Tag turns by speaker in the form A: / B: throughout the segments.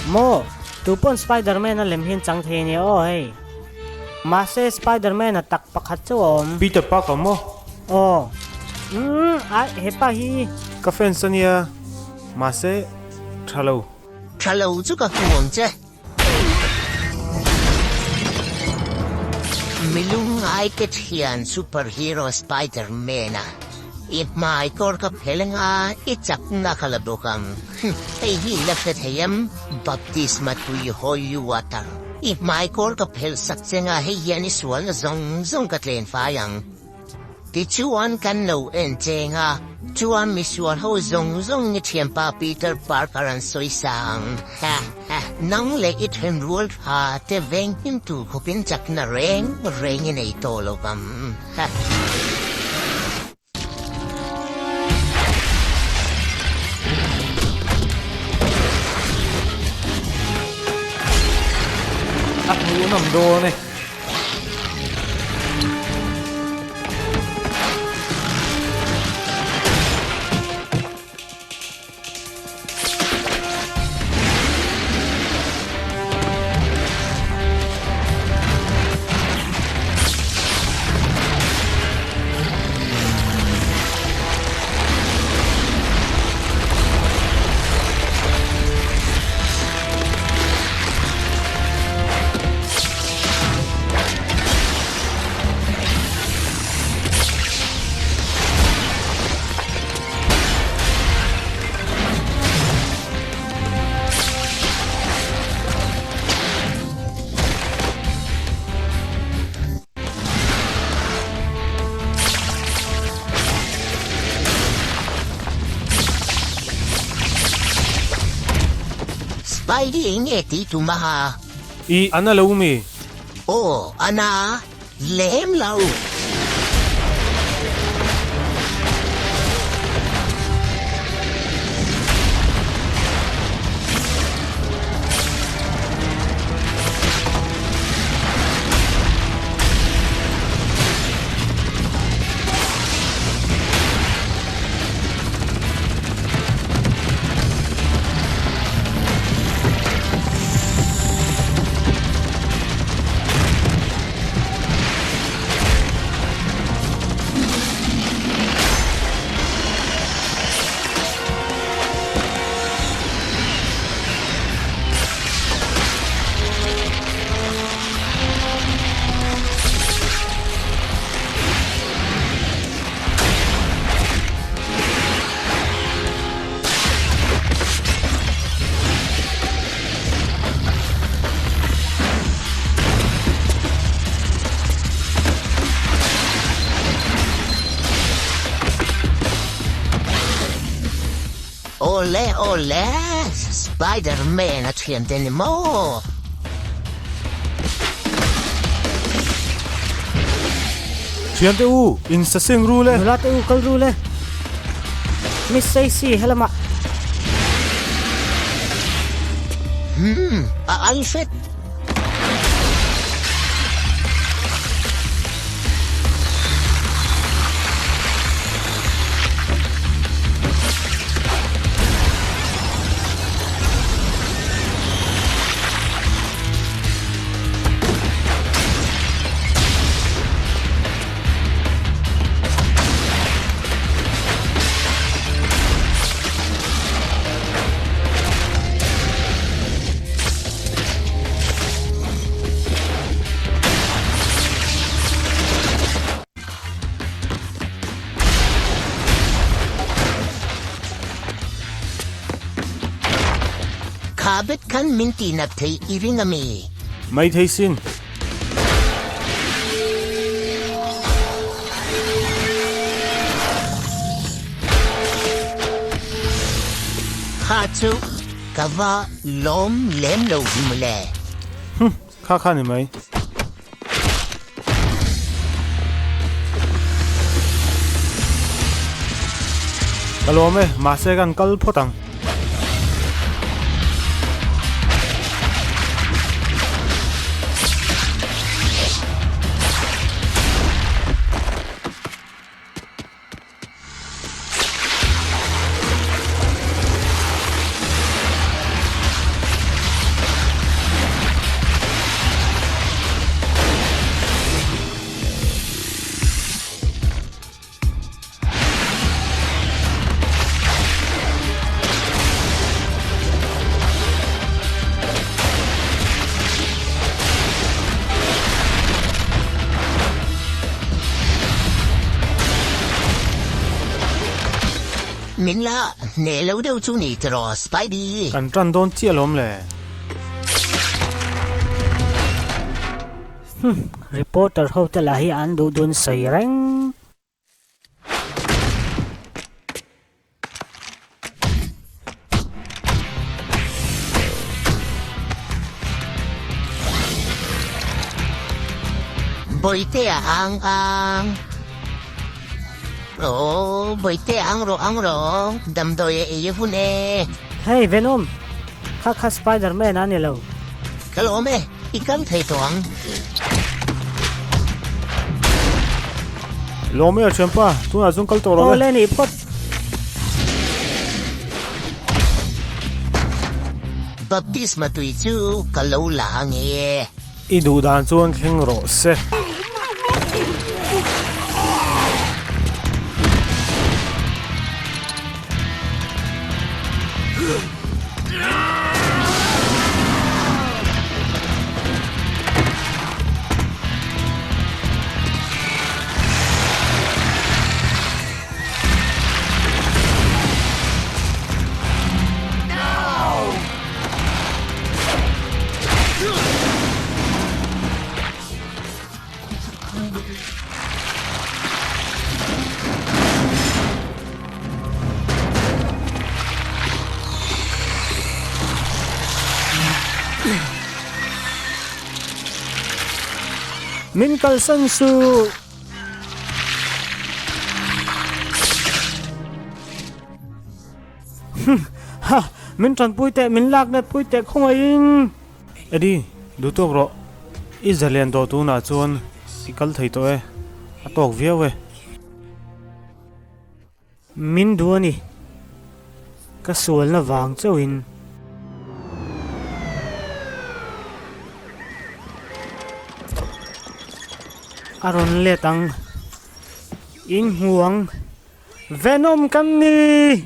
A: Maw? Tupawn Spiderman a lem hian chang thei ania aw hei. Mahse Spiderman a tak pakhat chauh a awm.
B: Peter Parker maw?
A: Aw. Umm ai hepa hi.
B: Ka fans ania. Mahse tha lo.
C: Tha lo chu ka hmu ang che. Milungai te thian superhero Spiderman a i hmai kawr ka phel anga i chakna kha la bawk ang. Hei hi i la hre thei em? Baptisma tui holy water i hmai kawr ka phel sak che nga hei hian i sualna zawng zawng ka tlen fai ang. Tichuan kan lo en cheng a, chuan misual ho zawng zawng i thianpa Peter Parker an sawi sa ang. Ha ha, nang leh i thenrual tha te veng him tur khawpin chakna reng reng i nei tawh lo vang. Ha.
B: A hmuhnawm dawn e.
C: Spidey eng nge tih tum a?
B: I ana lo mi?
C: Aw, ana lem lo. Awle awle, Spider-Man a thian te ni maw?
B: Thiante u, in sa seng ru le.
A: Nula te u kal ru le. Miss Stacy, helamah.
C: Hmm, a Alfred. Kha bet khan min tihnat thei i ring ami?
B: Mai thei sin.
C: Kha chu ka va lawm lem lo hi mawle.
B: Hum, kha kha ni mai. Ka lawm e, mahse kan kal phawt ang.
C: Min la hneh lo deuh chu ni tiraw Spidey?
B: Kan tan dawn chiah alawm le.
A: Humm, reporter ho te lah hi an duh dun sawi reng.
C: Bawihtea ang ang. Aw, Bawihtea ang rawh ang rawh. Damdawi a ei a hun e.
A: Hey Venom! Kha kha Spiderman a ni lo.
C: Ka lawm e, i kal thei tawh ang.
B: Lawm e a thianpa, tunah chuan kal tawh rawh le.
A: Aw le nih phawt.
C: Baptisma tui chu ka lo la ange e.
B: I duh dan chuan thleng rawh se.
A: Min kalsan suh. Ha! Min tanpui teh, min lak let pui teh khawngaihin.
B: Eddie, duh tawk rawh. I zalian tawh tunah chuan i kal thei tawh e, a tawk viau e.
A: Min duh a ni. Ka sualna vang chauhin. A rawn let ang. In hmu ang. Venom kan ni!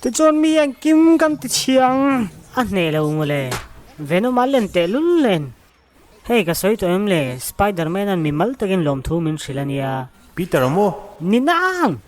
A: Tichuan mi engkim kan ti chhiang. A hneh lo mawle. Venom a len teh lul len. Hei ka sawi tawh em le, Spiderman-a'n mi mal takin lawmthu min hrilh a nia.
B: Peter a maw?
A: Ni nang!